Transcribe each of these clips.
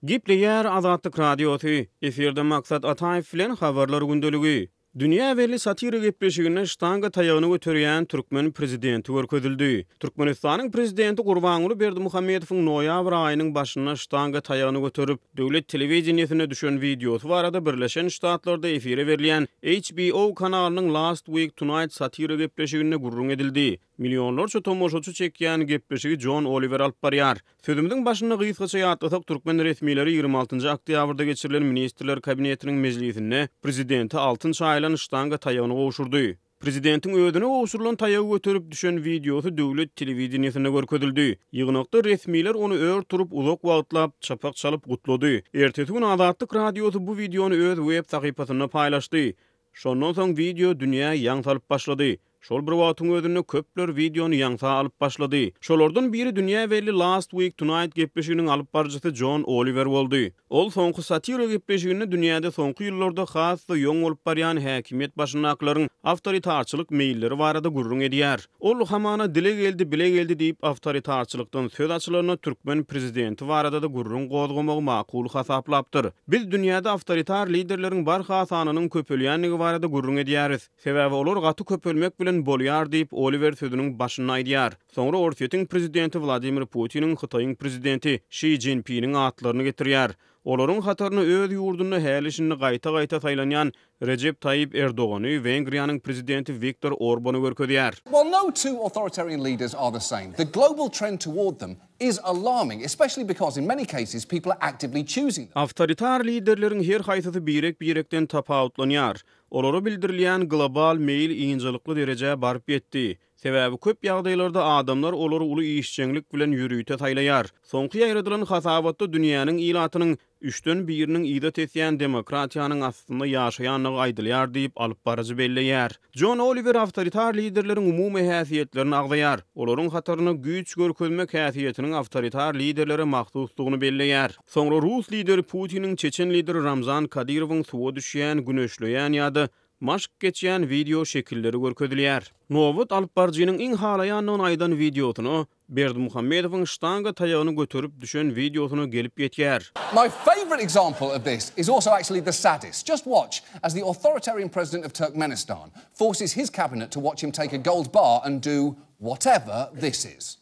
Gepleýär Azatlyk Radiosy, Efirde Maksat Ataýew bilen Habarlar gündeligi. Dünýä belli satira gepleşiginde ştanga taýagyny göterýän türkmen prezidenti görkezildi. Türkmenistanyň prezidenti Gurbanguly Berdimuhamedowyň noýabr aýynyň başynda ştanga taýagyny göterip, döwlet telewideniýesinde düşen wideosy barada Birleşen Ştatlarda efire berilýän HBO kanalynyň Last Week Tonight satira gepleşiginde gürrüň edildi. Millionlarça tomaşaçy çekýän gepleşigi Jon Oliwer alyp barýar. Sözümiziň başynda gysgaça ýatlasak, türkmen resmileri 26 njy oktýabrda geçirilen Ministrler Kabinetiniň mejlisinde prezidente altyn çaýylan ştanga taýagyny gowşurdy. Prezidentiň özüne gowşurylan taýagy göterip düşen wideosy döwlet telewideniýesinde görkezildi. Ýygnakda resmiler ony ör turup, uzak wagtlap çapak çalyp gutlady. Ertesi gün Azatlyk Radiosy bu wideony öz web sahypasynda paýlaşdy. Şondan soň wideo dünýä ýaň salyp başlady. Şol bir wagtyň özünde köpler wideony ýaňsa alyp başlady. Şolardan biri dünýä belli Last Week Tonight gepleşiginiň alyp baryjysy Jon Oliwer boldy. Ol soňky satira gepleşiginde dünýäde soňky ýyllarda has-da ýoň bolup barýan häkimiýet başyndakylaryň awtoritarçylyk meýilleri barada gürrüň edýär. Ol hamana dile geldi, bile geldi diýip awtoritarçylykdan söz açylanda türkmen prezidenti barada-da gürrüň gozgamagy makul hasaplapdyr. Biz dünýäde awtoritar liderleriň barha sanynyň köpelýändigi barada gürrüň edýäris. Sebäbi olar gaty köpelmek bilen bolýar diýip, Oliwer sözüniň başynda aýdýar. Soňra Orsýetiň prezidenti Wladimir Putiniň, Hytaýyň prezidenti Şi Jinpiniň atlaryny getirýär. Olaryň hataryna öz ýurdunda häli-şindi gaýta-gaýta saýlanýan Rejep Taýyp Erdogany, Wengriýanyň prezidenti Wiktor Orbany görkezýär. While no two authoritarian leaders are the same, the global trend toward them is alarming, especially because in many cases people are actively choosing them. Awtoritar liderleriň her haýsysy birek-birekden tapawutlanýar. Olara bildirilýän global meýil ynjalykly derejä baryp ýetdi. Sebäbi köp ýagdaýlarda adamlar olary uly işjeňlik bilen ýörite saýlaýar. Soňky ýaýradylan hasabatda dünýäniň ilatynyň üçden biriniň yza tesýän demokratiýanyň astynda ýaşaýandygy aýdylýar diýip, alypbaryjy belleýär. Jon Oliwer awtoritar liderleriň umumy häsiýetlerini agzaýar. Olaryň hatarynda güýç görkezmek häsiýetiniň awtoritar liderlere mahsusdygyny belleýär. Soňra rus lideri Putiniň çeçen lideri Ramzan Kadyrowyň suwa düşýän, güneşleýän ýa-da maşk geçýän wideo şekilleri görkezilýär. Nobat alypbaryjynyň iň halaýandygyny aýdan wideosyna, Berdimuhamedowyň ştanga taýagyny göterip düşen wideosyna gelip ýetýär. My favourite example of this is also actually the saddest. Just watch as the authoritarian president of Turkmenistan forces his cabinet to watch him take a gold bar and do whatever this is.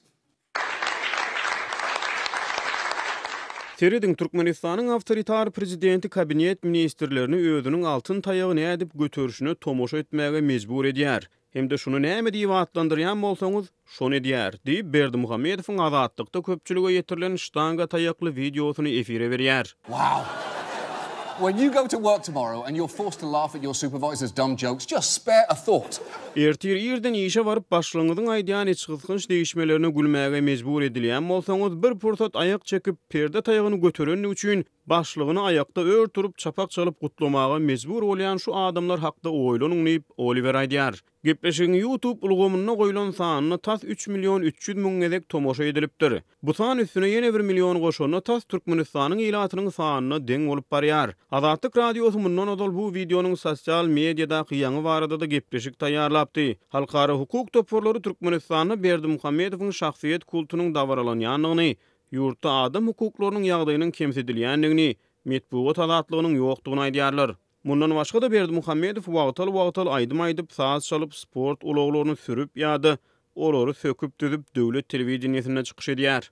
Serediň, Türkmenistanyň awtoritar prezidenti kabinet ministrlerini özüniň altyn taýagy nädip göterişine tomaşa etmäge mejbur edýär. Hem-de şuny näme diýip atlandyrýan bolsaňyz, şony edýär, diýip, Berdimuhamedowyň Azatlykda köpçülige ýetirilen ştanga taýakly wideosyny efire berýär. Wow! When you go to work tomorrow and you're forced to laugh at your supervisor's dumb jokes, just spare a thought. Ertir irden işe baryp, başlygyňyzyň aýdýan içgysgynç degişmelerine gülmäge mejbur edilýän bolsaňyz, bir pursat aýak çekip, perde taýagyny göterenligi üçin başlygyny aýakda ör turup, çapak çalyp gutlamaga mejbur bolýan şu adamlar hakda oýlanyň diýip, Oliwer aýdýar. Gepleşigiň YouTube ulgamynda goýlan sanyna tas üç million 300 müň gezek tomaşa edilipdir. Bu san üstüne ýene bir million goşanda tas Türkmenistanyň ilatynyň sanyna deň bolup barýar. Azatlyk Radiosy mundan ozal bu wideonyň sosial mediadaky ýaňy barada-da gepleşik taýýarlapdy. Halkara hukuk toparlary Türkmenistanda Berdimuhamedowyň şahsyýet kultunyň dabaralanýandygyny, ýurtda adam hukuklarynyň ýagdaýynyň kemsidilýändigini, metbugat azatlygynyň ýokdugyny aýdýarlar. Mundan başga-da Berdimuhamedow wagtal-wagtal aýdym aýdyp, saz çalyp, sport ulaglaryny sürüp ýa-da olary söküp-düzüp döwlet telewideniýesinde çykyş edýär.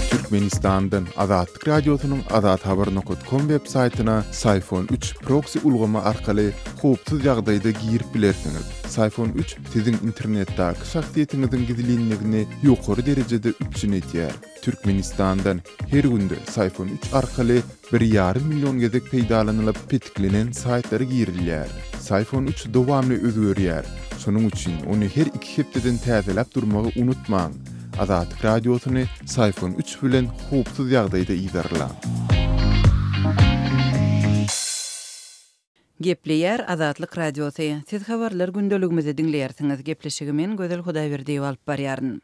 Türkmenistandan Azatlyk Radiosynyň azathabar nokat kom web saýtyna Syfon üç proksi ulgamy arkaly howpsuz ýagdaýda girip bilersiňiz. Syfon üç siziň internetdäki şahsyýetiňiziň gizlinligini ýokary derejede üpjün edýär. Türkmenistandan her günde Syfon üç arkaly bir ýarym million gezek peýdalanylyp petiklenen saýtlara girilýär. Syfon üç dowamly özgerýär. Şonuň üçin ony her iki hepdeden täzeläp durmagy unutmaň. Azatlyk Radiosyny Syfon üç bilen howpsuz ýagdaýda yzarlaň. Gepleýär Azatlyk Radiosy. Siz habarlar gündeligimizi diňleýärsiňiz. Gepleşigi men Gözel Hudaýberdiýewa alyp barýaryn.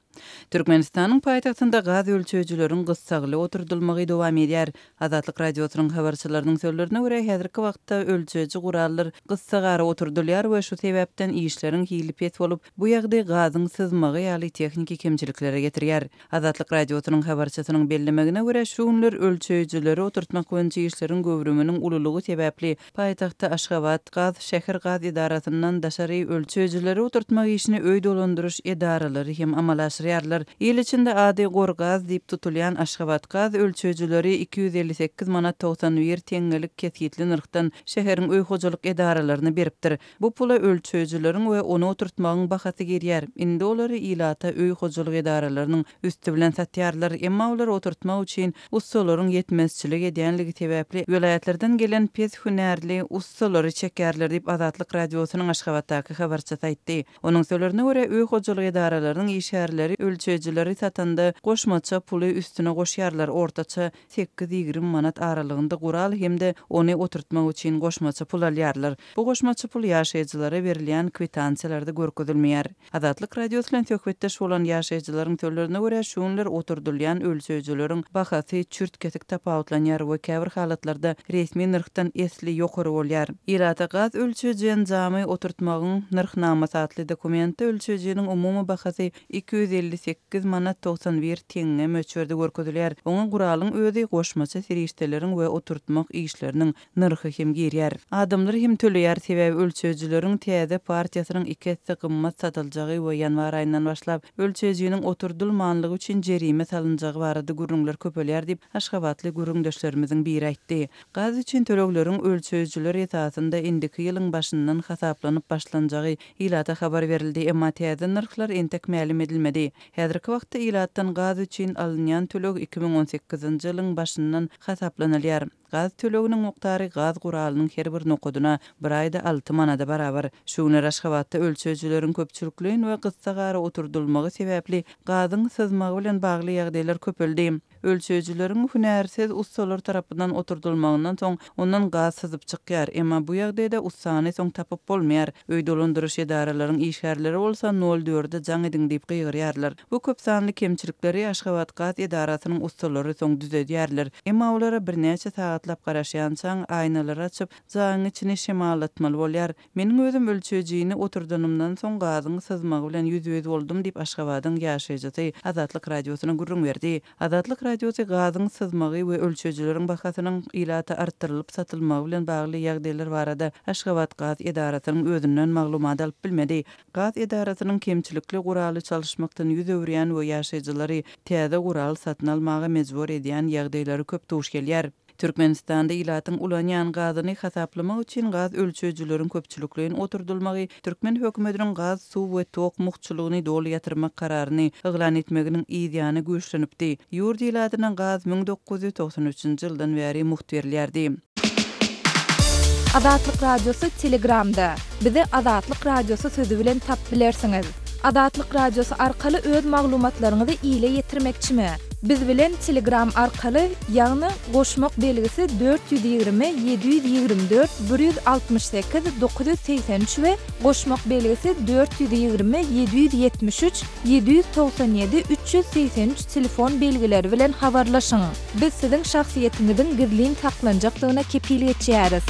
Türkmenistanyň paýtagtynda gaz ölçeýjileriň gyssagly oturdylmagy dowam edýär. Azatlyk Radiosynyň habarçylarynyň sözlerine görä, häzirki wagtda ölçeýji gurallar gyssagara oturdylýar we şu sebäpden işleriň hili pes bolup, bu ýagdaý gazyň syzmagy ýaly tehniki kemçiliklere getirýär. Azatlyk Radiosynyň habarçysynyň bellemegine görä, şu günler ölçeýjileri oturtmak boýunça işleriň göwrüminiň ululygy sebäpli Paýtagtda Aşgabat gaz şäher gaz edarasyndan daşary ölçeýjileri oturtmak işini öý dolandyryş edaralary hem amala aşyrýarlar. Il içinde ady Gorgaz diýip tutulýan Aşgabat gaz ölçeýjileri 258 manat 91 teňňelik kesgitli nyrhdan şäheriň öý hojalyk edaralaryna beripdir. Bu pula ölçeýjileriň we ony oturtmagyň bahasy girýär. Indi olary ilata öý hojalyk edaralarynyň üsti bilen satýarlar. Emma olary oturtmak üçin ussalaryň ýetmezçilik edýänligi sebäpli welaýatlardan gelen pes hünärli ussalary çekýärler diýip, Azatlyk Radiosynyň Aşgabatdaky habarçysy aýtdy. Onuň sözlerine görä, öý hojalyk edaralarynyň işgärleri ölçeýjileri satanda goşmaça puly üstüne goşýarlar, ortaça sekiz-ýigrimi manat aralygynda gural hem-de ony oturtmak üçin goşmaça pul alýarlar. Bu goşmaça pul ýaşaýjylara berilýän kwitansiýalarda görkezilmeýär. Azatlyk Radiosy bilen söhbetdeş bolan ýaşaýjylaryň sözlerine görä, şu günler oturdylýan ölçeýjileriň bahasy çürt-kesik tapawutlanýar we käbir halatlarda resmi nyrhdan esli ýokary bolýar. Ilata gaz ölçeýji enjamy oturtmagyň nyrhnamasy atly dokumentde ölçeýjiniň umumy bahasy 258 manat 91 teňňe möçberde görkezilýär. Oňa guralyň özi, goşmaça serişdeleriň we oturtmak işleriniň nyrhy hem girýär. Adamlar hem töleýär, sebäbi ölçeýjileriň täze partiýasynyň iki esse gymmat satyljagy we ýanwar aýyndan başlap ölçeýjiniň oturdylmanlygy üçin jerime salynjagy barada gürrüňler köpelýär diýip, aşgabatly gürrüňdeşlerimiziň biri aýtdy. Gaz üçin tölegleriň ölçeýjiler esasynda indiki ýylyň başyndan hasaplanyp başlanjagy ilata habar berildi, emma täze nyrhlar entek mälim edilmedi. Häzirki wagtda ilatdan gaz üçin alynýan töleg 2018-nji ýylyň başyndan hasaplanylýar. Gaz töleginiň mukdary gaz guralynyň her bir nokadyna bir aýda alty manada barabar. Şu günler Aşgabatda ölçeýjileriň köpçülikleýin we gyssagara oturdylmagy sebäpli gazyň syzmagy bilen bagly ýagdaýlar köpeldi. Ölçeýjileriň hünärsiz ussalar tarapyndan oturdylmagyndan soň ondan gaz syzyp çykýar. Emma bu ýagdaýda ussany soň tapyp bolmaýar. Öý dolandyryş edaralaryň işgärleri bolsa nol dörde jaň ediň diýip gygyrýarlar. Bu köp sanly kemçilikleri Aşgabatgaz edarasynyň ussalary soň düzedýärler. Emma olara birnäçe sagatlap garaşýançaň, aýnalary açyp, jaýyň içini şemallatmaly bolýar. Meniň özüm ölçeýjini oturdanymdan soň gazyň syzmagy bilen ýüzbe-ýüz boldum diýip, Aşgabadyň ýaşaýjysy Azatlyk Radiosyna gürrüň berdi. Azatlyk Radiosy gazyň syzmagy we ölçeýjileriň bahasynyň ilata artdyrylyp satylmagy bilen bagly ýagdaýlar barada Aşgabatgaz edarasynyň özünden maglumat alyp bilmedi. Gaz edarasynyň kemçilikli guraly çalyşmakdan ýüz öwürýän we ýaşaýjylary täze gural satyn almaga mejbur edýän ýagdaýlary köp duş gelýär. Türkmenistanda ilatyň ulanýan gazyny hasaplamak üçin gaz ölçeýjileriň köpçülikleýin oturdylmagy türkmen hökümetiniň gaz, suw we tok mugtçulygyny doly ýatyrmak kararyny yglan etmeginiň yz ýany güýçlenipdi. Ýurt ilatyna gaz 1993-nji ýyldan bäri mugt berilýärdi. Azatlyk Radiosy Telegramda. Bizi Azatlyk Radiosy sözi bilen tapyp bilersiňiz. Azatlyk Radiosy arkaly öz maglumatlaryňyzy ile ýetirmekçimi? Biz bilen Telegram arkaly, ýagny goşmak belgisi 420 724 168 983 we goşmak belgisi 420 773 797 383 telefon belgileri bilen habarlaşyň. Biz siziň şahsyýetiňiziň gizlin saklanjakdygyna kepil geçýäris.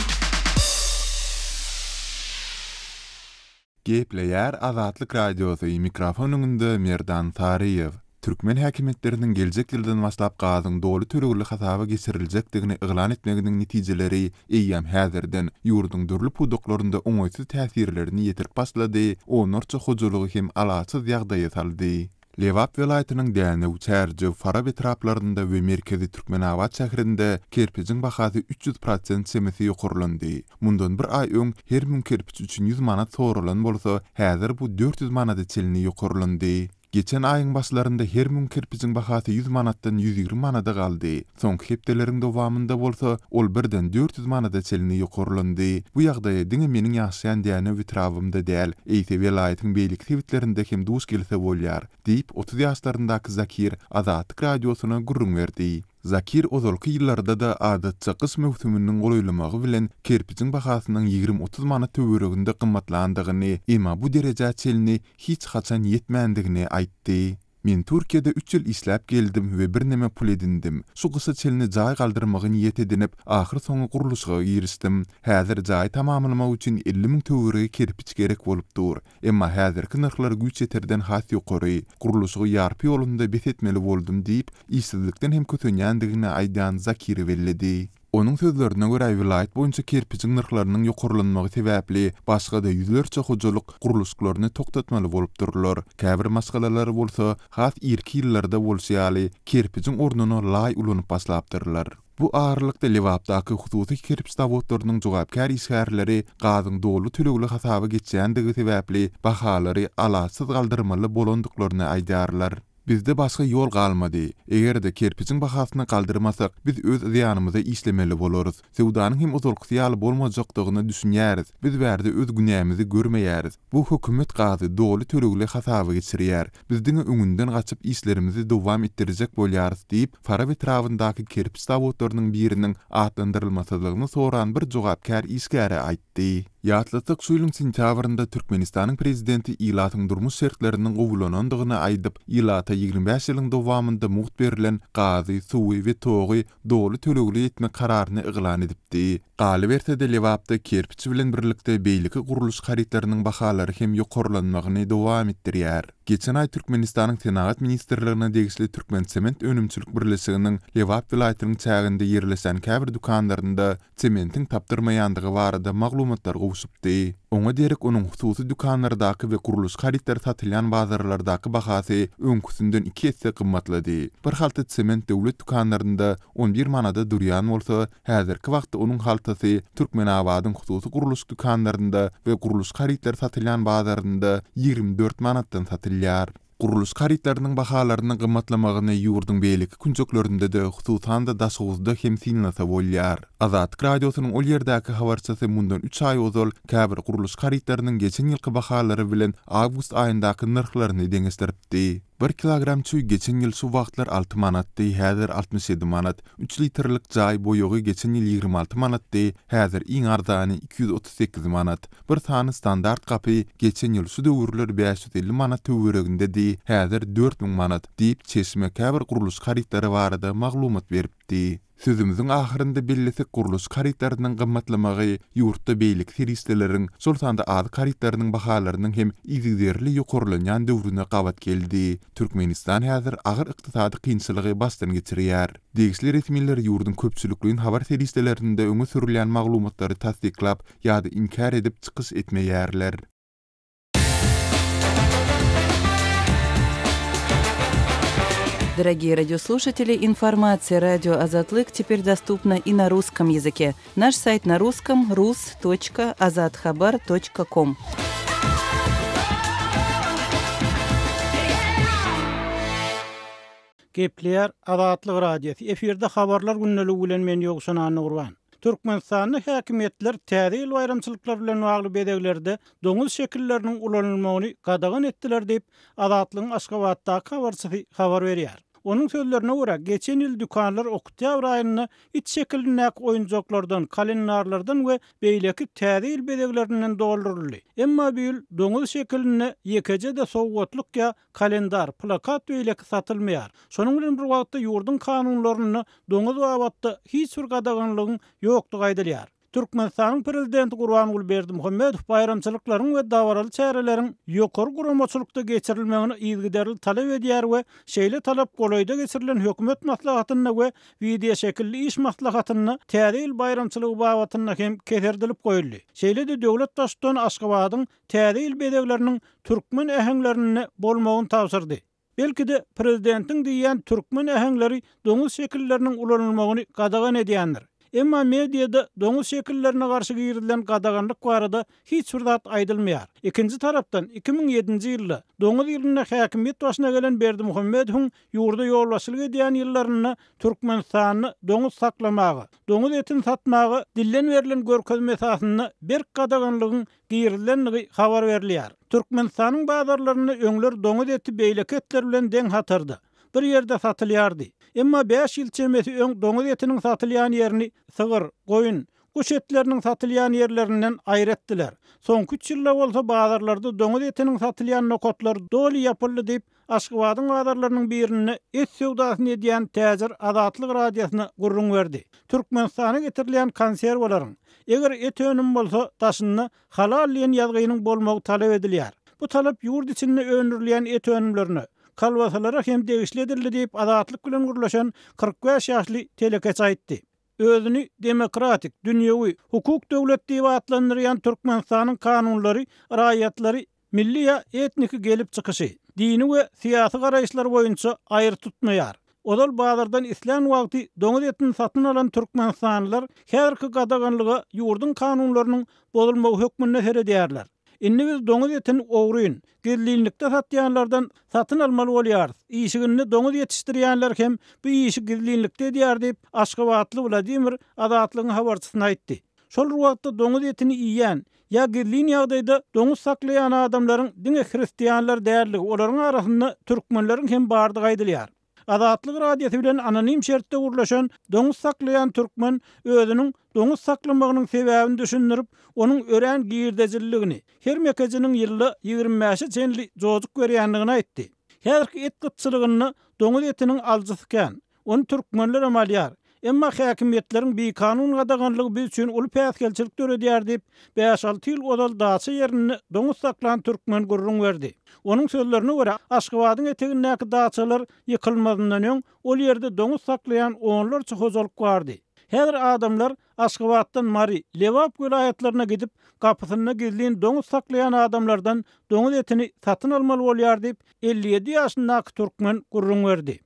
Gepleýär Azatlyk Radiosy, mikrofon öňünde Merdan Saryýew. Türkmen häkimiýetleriniň geljek ýyldan başlap gazyň doly tölegli hasaba geçiriljekdigini yglan etmeginiň netijeleri eýýäm häzirden ýurduň dürli pudaklarynda oňaýsyz täsirlerini ýetirip başlady, onlarça hojalygy hem alaçsyz ýagdaýa saldy. Lebap welaýatynyň Dänew, Çärjew, Farap etraplarynda we merkezi Türkmenabat şäherinde kerpijiň bahasy 300 prosent çemesi ýokarlandy. Mundan bir aý öň her müň kerpiç üçin ýüz manat soralan bolsa, häzir bu 400 manada çenli ýokarlandy. Geçen aýyň başlarynda her müň kerpijiň bahasy ýüz manatdan 120 manada galdy. Soňky hepdeleriň dowamynda bolsa, ol birden 400 manada çenli ýokarlandy. Bu ýagdaýa diňe meniň ýaşaýan Dänew etrabymda däl, eýse welaýatyň beýleki sebitlerinde hem duş gelse bolýar, diýip, 30 ýaşlaryndaky Zakir Azatlyk Radiosyna gürrüň berdi. Zakir ozalky ýyllarda-da adatça gyş möwsüminiň golaýlamagy bilen kerpijiň bahasynyň ýigrimi-otuz manat töwereginde gymmatlandygyny, emma bu derejä çenli hiç haçan ýetmändigini aýtdy. Men Türkiýede üç ýyl işläp geldim we birneme pul edindim. Şu gyşa çenli jaý galdyrmagy niýet edinip, ahyrsoňy gurluşyga girişdim. Häzir jaýy tamamlamak üçin 50 müň töweregi kerpiç gerek bolup dur. Emma häzirki nyrhlar güýç ýeterden has ýokary. Gurluşygy ýarpy ýolunda bes etmeli boldum diýip, işsizlikden hem kösenýändigini aýdýan Zakiri belledi. Onuň sözlerine görä, welaýat boýunça kerpijiň nyrhlarynyň ýokarlanmagy sebäpli başga-da ýüzlerçe hojalyk gurluşyklaryny togtatmaly bolupdyrlar. Käbir maşgalalar bolsa, has irki ýyllarda bolşy ýaly, kerpijiň ornuna laý ulanyp başlapdyrlar. Bu aralykda, Lebapdaky hususy kerpiç zawodlarynyň jogapkär işgärleri gazyň doly tölegli hasaba geçýändigi sebäpli bahalary alaçsyz galdyrmaly bolandyklaryny aýdýarlar. Bizde başga ýol galmady. Eger-de kerpijiň bahasyny galdyrmasak, biz öz zyýanymyza işlemeli bolarys. Söwdanyň hem ozalkysy ýaly bolmajakdygyna düşünýäris. Biz bärde öz günämizi görmeýäris. Bu hökümet gazy doly tölegli hasaba geçirýär. Biz diňe öňünden gaçyp işlerimizi dowam etdirjek bolýarys diýip, Farap etrabyndaky kerpiç zawodlarynyň biriniň atlandyrylmasyzlygyny soran bir jogapkär işgäre aýtdy. Ýatlatsak, şu ýylyň sentýabrynda Türkmenistanyň prezidenti ilatyň durmuş şertleriniň gowulanandygyny aýdyp, ilata 25 ýylyň dowamynda mugt berlen gazy, suwy we togy doly tölegli etmek kararyny yglan edipdi. Galyberse-de, Lebapda kerpiç bilen birlikde beýleki gurluşyk harytlarynyň bahalary hem ýokarlanmagyny dowam etdirýär. Geçen aý Türkmenistanyň Senagat ministrligine degişli Türkmensement önümçilik birleşiginiň Lebap welaýatynyň çäginde ýerleşen käbir dükanlarynda sementiň tapdyrmaýandygy barada maglumatlar gowşupdy. Oňa derek onuň hususy dükanlardaky we gurluşyk harytlary satylýan bazarlardaky bahasy öňküsinden iki esse gymmatlady. Bir halta sement döwlet dükanlarynda on bir manada durýan bolsa, häzirki wagtda onuň haltasy Türkmenabadyň hususy gurluşyk dükanlarynda we gurluşyk harytlary satylýan bazarynda 24 manatdan satylýar. Gurluşyk harytlarynyň bahalarynyň gymmatlamagyny ýurduň beýleki künjeklerinde-de, hususan-da Daşoguzda hem synlasa bolýar. Azatlyk Radiosynyň ol ýerdäki habarçysy mundan üç aý ozal käbir gurluşyk harytlarynyň geçen ýylky bahalary bilen awgust aýyndaky nyrhlaryny deňeşdiripdi. Bir kilogram çüý geçen ýyl şu wagtlar alty manatdy, häzir 67 manat. Üç litrlik jaý boýagy geçen ýyl 26 manatdy, häzir iň arzany 238 manat. Bir sany standart gapy geçen ýyl şu döwürler 550 manat töweregindedi, häzir 4000 manat, diýip, çeşme käbir gurluşyk harytlary barada maglumat beripdi. Sözümiziň ahyrynda bellesek, gurluşyk harytlarynyň gymmatlamagy ýurtda beýleki serişdeleriň, şol sanda azyk harytlarynyň bahalarynyň hem yzygiderli ýokarlanýan döwrüne gabat geldi. Türkmenistan häzir agyr ykdysady kynçylygy başdan geçirýär. Degişli resmiler ýurduň köpçülikleýin habar serişdelerinde öňe sürülýän maglumatlary tassyklap ýa-da inkär edip çykyş etmeýärler. Дорогие радиослушатели, информация радио Азатлык теперь доступна и на русском языке. Наш сайт на русском rus.azathabar.com. Gepleýär Azatlyk Radiosy, efirde Habarlar gündeligi bilen men Ýowşan Annagurban. Türkmenistanda häkimiýetler Täze ýyl baýramçylyklary bilen bagly bezeglerde doňuz şekilleriniň ulanylmagyny gadagan etdiler diýip, Azatlygyň Aşgabatdaky habarçysy habar berýär. Onuň sözlerine görä, geçen ýyl dükanlar oktýabr aýynda it şekilindäki oýunjaklardan, kalendarlardan we beýleki Täze ýyl bezeglerinden dolduryldy. Emma bu ýyl doňuz şekilinde ýekeje-de sowgatlyk ýa kalendar, plakat beýleki satylmaýar. Şonuň bilen bir wagtda ýurduň kanunlarynda doňuz babatda hiç bir gadaganlygyň ýokdugy aýdylýar. Türkmenistanyň Prezidenti Gurbanguly Berdimuhamedow baýramçylyklaryň we dabaraly çäreleriň ýokary guramaçylykda geçirilmegini yzygiderli talap edýär we şeýle talap golaýda geçirilen hökümet maslahatynda we wideoşekilli iş maslahatynda Täze ýyl baýramçylygy babatynda hem keserdilip goýuldy. Şeýle-de döwlet Baştutany Aşgabadyň Täze ýyl bezegleriniň türkmen äheňlerinde bolmagyny tabşyrdy. Belki-de, prezidentiň diýýän türkmen äheňleri doňuz şekilleriniň ulanylmagyny gadagan edýändir. Emma mediada doňuz şekillerine garşy girizilen gadaganlyk barada hiç bir zat aýdylmaýar. Ikinji tarapdan, 2007-nji ýylda, doňuz ýylynda häkimiýet başyna gelen Berdimuhamedowyň ýurda ýolbaşçylyk edýän ýyllarynda Türkmenistanda doňuz saklamaga, doňuz etini satmaga dilden berlen görkezme esasynda berk gadaganlygyň girizilendigi habar berilýär. Türkmenistanyň bazarlarynda öňler doňuz eti beýleki etler bilen deň hatarda, bir ýerde satylýardy. Emma bäş ýyl çemesi öň doňuz etiniň satylýan ýerini sygyr, goýun, guş etleriniň satylýan ýerlerinden aýry etdiler. Soňky üç ýylda bolsa bazarlarda doňuz etiniň satylýan nokatlary doly ýapyldy diýip, Aşgabadyň bazarlarynyň birinde et söwdasyny edýän täjir Azatlyk Radiosyna gürrüň berdi. Türkmenistana getirilýän konserwalaryň, eger et önümi bolsa, daşynda Halal diýen ýazgynyň bolmagy talap edilýär. Bu talap ýurt içinde öndürilýän et önümlerine, kolbasalara hem degişli edildi diýip, Azatlyk bilen gürleşen 45 ýaşly telekeçi aýtdy. Özüni demokratik, dünýewi, hukuk döwlet diýip atlandyrýan Türkmenistanyň kanunlary raýatlary Milli ýa etniki gelip çykyşy, dini we syýasy garaýyşlar boýunça aýry tutmaýar. Ozal bazardan islän wagty doňuz etini satyn alan türkmenistanlylar häzirki gadaganlyga ýurduň kanunlarynyň bozulmagy hökmünde seredýärler. Indi biz doňuz etini ogryn, gizlinlikde satýanlardan satyn almaly bolýarys, işiginde doňuz ýetişdirýänler hem bu işi gizlinlikde edýär diýip, aşgabatly Wladimir Azatlygyň habarçysyna aýtdy. Şol bir wagtda doňuz etini iýýän ýa gizlin ýagdaýda doňuz saklaýan adamlaryň diňe hristianlar däldigi, olaryň arasynda türkmenleriň hem bardygy aýdylýar. Azatlyk Radiosy bilen anonim şertde gürleşen doňuz saklaýan türkmen özüniň doňuz saklamagynyň sebäbini düşündirip, onuň örän girdejililigini, her mekejiniň ýylda 25-e çenli jojuk berýändigini aýtdy. Häzirki et gytçylygynda doňuz etiniň alyjysy kän. Ony türkmenlerem alýar. Emma häkimiýetleriň bikanun gadaganlygy biz üçin uly päsgelçilik döredýär diýip, bäş-alty ýyl ozal daça ýerinde doňuz saklan türkmen gürrüň berdi. Onuň sözlerine görä, Aşgabadyň etegindäki daçalar ýykylmazyndan öň, ol ýerde doňuz saklaýan onlarça hojalyk bardy. Häzir adamlar Aşgabatdan Mary, Lebap welaýatlaryna gidip, gapysynda gizlin doňuz saklaýan adamlardan doňuz etini satyn almaly bolýar diýip, 57 ýaşyndaky türkmen gürrüň berdi.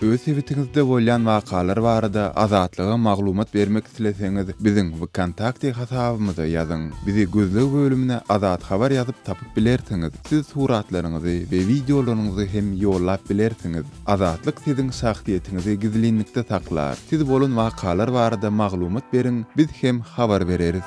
Öz sebitiňizde bolýan wakalar barada Azatlyga maglumat bermek isleseňiz, biziň Wkontakte hasabymyza ýazyň. Bizi gözleg bölümine Azat Habar ýazyp tapyp bilersiňiz. Siz suratlaryňyzy we wideolaryňyzy hem ýollap bilersiňiz. Azatlyk siziň şahsyýetiňizi gizlinlikde saklar. Siz bolan wakalar barada maglumat beriň, biz hem habar bereris.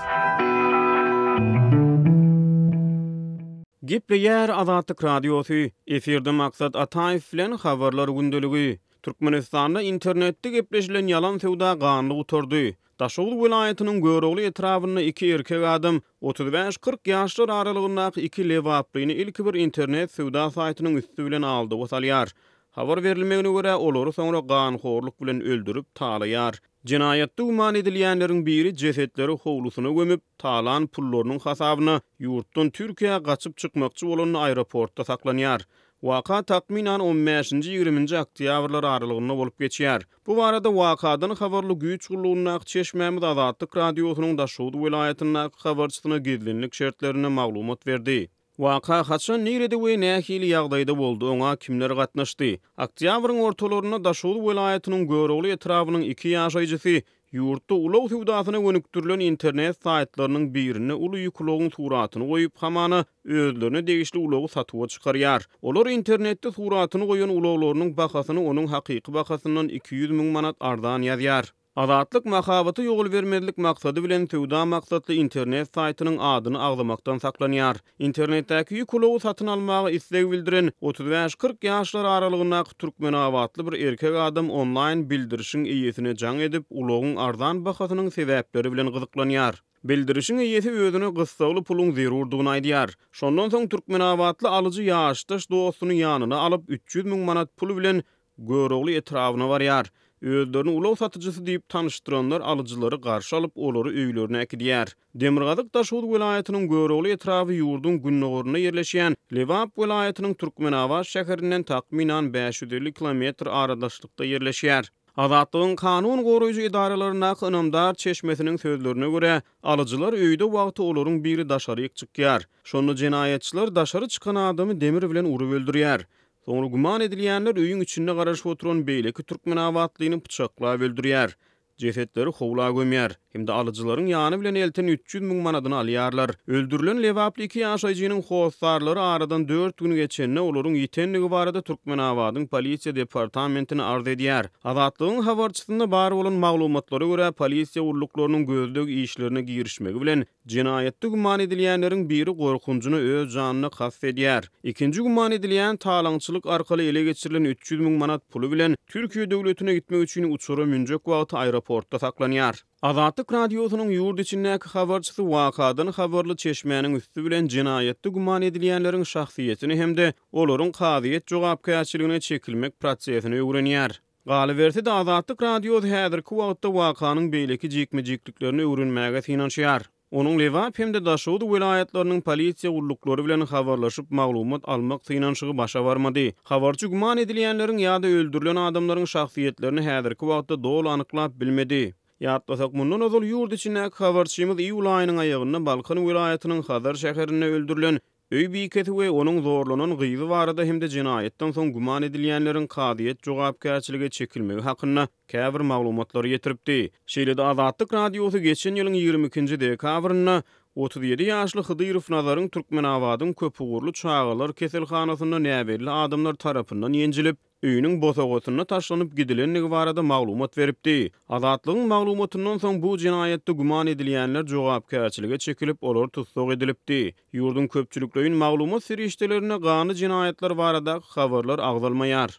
Gepleýär Azatlyk Radiosy, Efirde Maksat Ataýew bilen Habarlar gündeligi. Türkmenistanda internetde gepleşilen ýalan söwda ganly gutardy. Daşoguz welaýatynyň Görogly etrabynda iki erkek adam, 35-40 ýaşlar aralygyndaky iki lebaplyny ilki bir internet söwda saýtynyň üsti bilen aldawa salýar. Habar berilmegine görä, olary soňra ganhorluk bilen öldürip, talaýar. Jenaýatda güman edilýänleriň biri jesetleri howlusyna gömüp, talan pullarynyň hasabyna ýurtdan Türkiýä gaçyp çykmakçy bolanda aeroportda saklanýar. Waka takmynan on bäşinji-ýigriminji oktýabrlar aralygynda bolup geçýär. Bu barada wakadan habarly güýç gullugyndaky çeşmämiz Azatlyk Radiosynyň Daşoguz welaýatyndaky habarçysyna gizlinlik şertlerinde maglumat berdi. Waka haçan, nirede we nähili ýagdaýda boldy, oňa kimler gatnaşdy? Oktýabryň ortalarynda Daşoguz welaýatynyň Görogly etrabynyň iki ýaşaýjysy ýurtda ulag söwdasyna gönükdirilen internet saýtlarynyň birinde uly ýük ulagyň suratyny goýup, hamana, özlerine degişli ulagy satuwa çykarýar. Olar internetde suratyny goýan ulaglarynyň bahasyny onuň hakyky bahasyndan 200 müň manat arzan ýazýar. Azatlyk mahabata ýol bermezlik maksady bilen söwda maksatly internet saýtynyň adyny agzamakdan saklanýar. Internetdäki ýük ulagy satyn almaga isleg bildiren 35-40 ýaşlar aralygyndaky türkmenabatly bir erkek adam onlaýn bildirişiň eýesine jaň edip, ulagyň arzan bahasynyň sebäpleri bilen gyzyklanýar. Bildirişiň eýesi özüne gyssagly puluň zerurdygyny aýdýar. Şondan soň türkmenabatly alyjy ýaşdaş dostuny ýanyna alyp, 300 müň manat pul bilen Görogly etrabyna barýar. Özlerini ulag satyjysy diýip tanyşdyranlar alyjylary garşy alyp, olary öýlerine äkidýär. Demirgazyk Daşoguz welaýatynyň Görogly etraby ýurduň gündogarynda ýerleşýän Lebap welaýatynyň Türkmenabat şäherinden takmynan 550 kilometr aradaşlykda ýerleşýär. Azatlygyň kanun goraýjy edaralaryndaky ynamdar çeşmesiniň sözlerine görä, alyjylar öýde wagty olaryň biri daşaryk çykýar. Şonda jenaýatçylar daşary çykan adamy demir bilen urup öldürýär. Soňra güman edilýänler öýüň içinde garaşyp oturan beýleki türkmenabatlyny pyçaklap öldürýär. Jesetleri howla gömýär hem-de alyjylaryň ýany bilen elten 300 müň manadyny alýarlar. Öldürilen lebaply iki ýaşaýjynyň hossarlary aradan dört gün geçende olaryň ýitendigi barada Türkmenabadyň polisiýa departamentine arz edýär. Azatlygyň habarçysynda bar bolan maglumatlara görä, polisiýa gulluklarynyň gözleg işlerine girişmegi bilen, Jenaýatda güman edilýänleriň biri gorkunjyna öz janyna kast edýär. Ikinji güman edilýän talaňçylyk arkaly ele geçirilen 300 müň manat puly bilen Türkiýe döwletine gitmek üçin uçara münjek wagty aeroportda saklanýar. Azatlyk Radiosynyň ýurt içindäki habarçysy wakadan habarly çeşmäniň üsti bilen jenaýatda güman edilýänleriň şahsyýetini hem-de olaryň kazyýet jogapkärçiligine çekilmek prosesini öwrenýär. Galyberse-de, Azatlyk Radiosy häzirki wagtda wakanyň beýleki jikme-jikliklerini öwrenmäge synanyşýar. Onuň Lebap hem-de Daşoguz welaýatlarynyň polisiýa gulluklary bilen habarlaşyp maglumat almak synanyşygy başa barmady. Habarçy güman edilýänleriň ýa-da öldürilen adamlaryň şahsyýetlerini häzirki wagtda doly anyklap bilmedi. Ýatlasak, mundan ozal ýurt içindäki habarçymyz iýul aýynyň aýagynda Balkan welaýatynyň Hazar şäherinde öldürilen Öý bikesi we onuň zorlanan gyzy barada hem-de jenaýatdan soň güman edilýänleriň kazyýet jogapkärçilige çekilmegi hakynda käbir maglumatlary ýetiripdi. Şeýle-de Azatlyk Radiosy geçen ýylyň 22 nji dekabrynda 37 ýaşly Hydyrow Nazaryň Türkmenabadyň köpugurly çagalar keselhanasynda näbelli adamlar tarapyndan ýenjilip, öýüniň bosagasynda taşlanyp gidilendigi barada maglumat beripdi. Azatlygyň maglumatyndan soň bu jenaýatda güman edilýänler jogapkärçilige çekilip, olar tussag edilipdi. Ýurduň köpçülikleýin maglumat serişdelerinde ganly jenaýatlar baradaky habarlar agzalmaýar.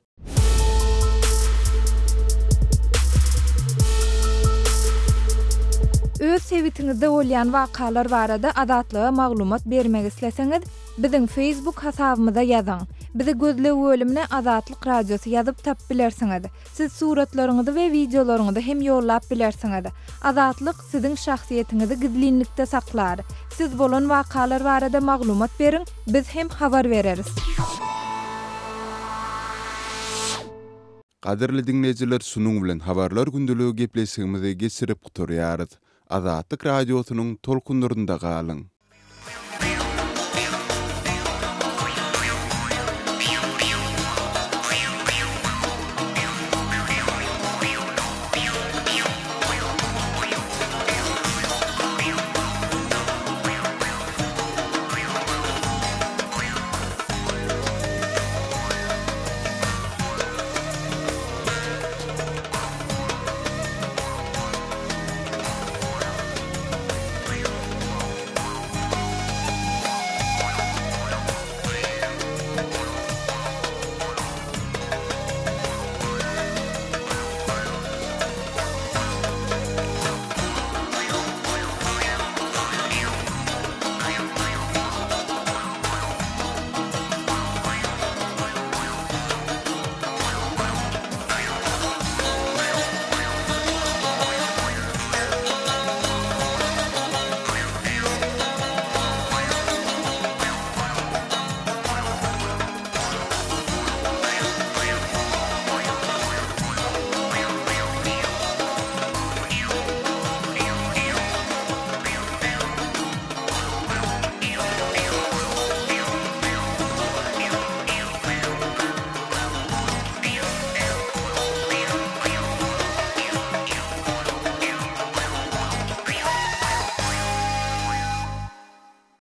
Öz sebitiňizde bolýan wakalar barada Azatlyga maglumat bermek isleseňiz, Biziň Facebook hasabymyza ýazyň. Bizi gözleg bölümine Azatlyk Radiosy ýazyp tapyp bilersiňiz. Siz suratlaryňyzy we wideolaryňyzy hem ýollap bilersiňiz. Azatlyk siziň şahsyýetiňizi gizlinlikde saklar. Siz bolan wakalar barada maglumat beriň, biz hem habar bereris. Gadyrly diňleýjiler şunuň bilen Habarlar gündeligi gepleşigimizi geçirip gutarýarys. Azatlyk Radiosynyň tolkunlarynda galyň!